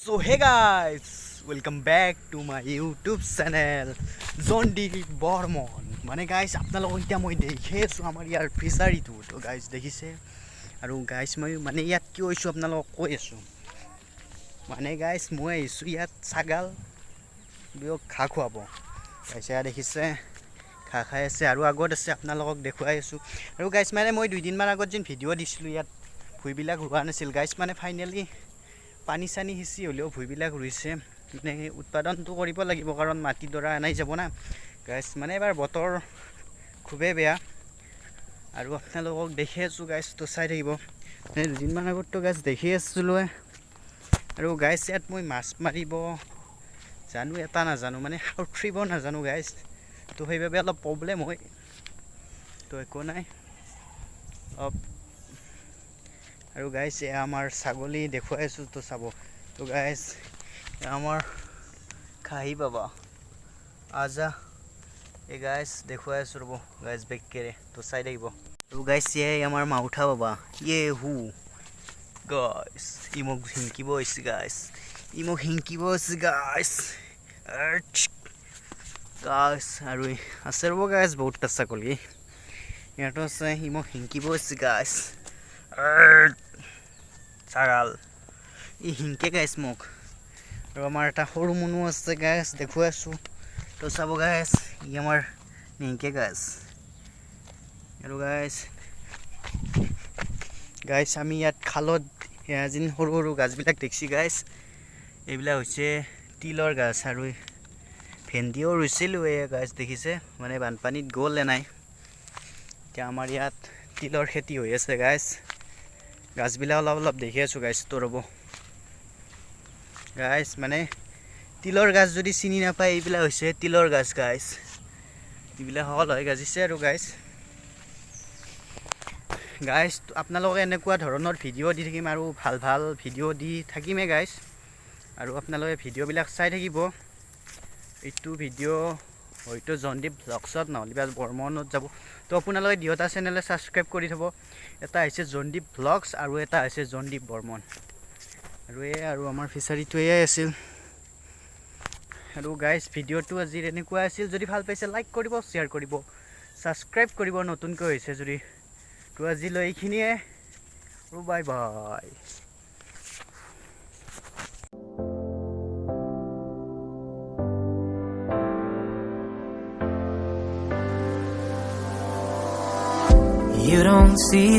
So hey guys, welcome back to my YouTube channel, Jondy Barman. মানে guys, আপোনালোকক এতিয়া মই দেখি আছোঁ আমাৰ ইয়াৰ ফিচাৰীটো। তো গাইজ, দেখিছে। আৰু গাইজ, মই মানে ইয়াত কিয় আহিছোঁ আপোনালোকক কৈ আছোঁ। মানে গাইজ, মই আহিছোঁ ইয়াত ছাগাল বোৰক ঘাঁহ খুৱাব। গাইজ, এয়া দেখিছে, ঘাঁহ খাই আছে আৰু আগত আছে, আপোনালোকক দেখুৱাই আছোঁ। আৰু গাইজ, মানে মই দুইদিনমান আগত যেন ভিডিঅ' দিছিলোঁ, ইয়াত ভুঁইবিলাক ৰোৱা নাছিল। গাইজ, মানে ফাইনেলি পানী চানী সিঁচি হ'লেও ভুঁইবিলাক ৰুইছে। মানে উৎপাদনটো কৰিব লাগিব, কাৰণ মাটিডৰা এনাই যাব না। গাইজ, মানে এবাৰ বতৰ খুবেই বেয়া। আৰু আপোনালোকক দেখি আছোঁ গাইজ, তো চাই থাকিব। মানে দুদিনমান আগততো গাইজ দেখি আছিলোঁ। আৰু গাইজ, ইয়াত মই মাছ মাৰিব জানো এটা নাজানো, মানে সাঁতুৰিব নাজানো গাইজ। তো সেইবাবে অলপ প্ৰব্লেম হয়। তো একো নাই অলপ। আৰু গাইজ, এয়া আমাৰ ছাগলী দেখুৱাই আছোঁ, তো চাব। তো গাইজ, এয়া আমাৰ খাহী বাবা আজা। এই গাইজ, দেখুৱাই আছোঁ, ৰ'ব গাইজ, বেগকেৰে, তো চাই থাকিব। আৰু গাইজ, এয়াই আমাৰ মাউঠা বাবা। ইয়ে হু গাইজ, ই মোক শিংকিব হৈছে। গাইজ, ই মোক শিংকিব হৈছে। গাইজ, গাইজ, আৰু আছে, ৰ'ব গাইজ, বহুতটা ছাগলী ইয়াতো আছে। ই মোক শিংকিব হৈছে। গাইজ, ছাগাল ই হিংকে গাইছ মোক। আৰু আমাৰ এটা সৰু মুনু আছে গাইছ, দেখুৱাই আছোঁ, তো চাব গাইছ। ই আমাৰ নিহিংকে গাইছ। আৰু গাইছ, গাইছ, আমি ইয়াত খালত যেন সৰু সৰু গাছবিলাক দেখিছি গাইছ, এইবিলাক হৈছে তিলৰ গাছ। আৰু ভেন্দিও ৰুইছিলোঁ। এই গাছ দেখিছে, মানে বানপানীত গ'ল নাই। এতিয়া আমাৰ ইয়াত তিলৰ খেতি হৈ আছে গাইছ। গাছবিলাক অলপ অলপ দেখি আছোঁ গাইছ। তো ৰ'ব গাইছ, মানে তিলৰ গাছ যদি চিনি নাপায়, এইবিলাক হৈছে তিলৰ গাছ গাইছ। এইবিলাক সকলো হৈ গাজিছে। আৰু গাইছ, গাইছ, আপোনালোকে এনেকুৱা ধৰণৰ ভিডিঅ' দি থাকিম আৰু ভাল ভাল ভিডিঅ' দি থাকিমেই গাইছ। আৰু আপোনালোকে ভিডিঅ'বিলাক চাই থাকিব। এইটো ভিডিঅ' হয়তো জনদীপ ভ্লগছত নহ'লে বা বৰ্মনত যাব। তো আপোনালোকে দুয়োটা চেনেলে ছাবস্ক্ৰাইব কৰি থ'ব। এটা হৈছে জনদীপ ভ্লগছ আৰু এটা হৈছে জনদীপ বৰ্মন। আৰু এই আৰু আমাৰ ফিচাৰীটো এয়াই আছিল। আৰু গাইজ, ভিডিঅ'টো আজিৰ এনেকুৱা আছিল। যদি ভাল পাইছে, লাইক কৰিব, শ্বেয়াৰ কৰিব, ছাবস্ক্ৰাইব কৰিব নতুনকৈ হৈছে যদি। তো আজিলৈ এইখিনিয়ে আৰু bye bye. You don't see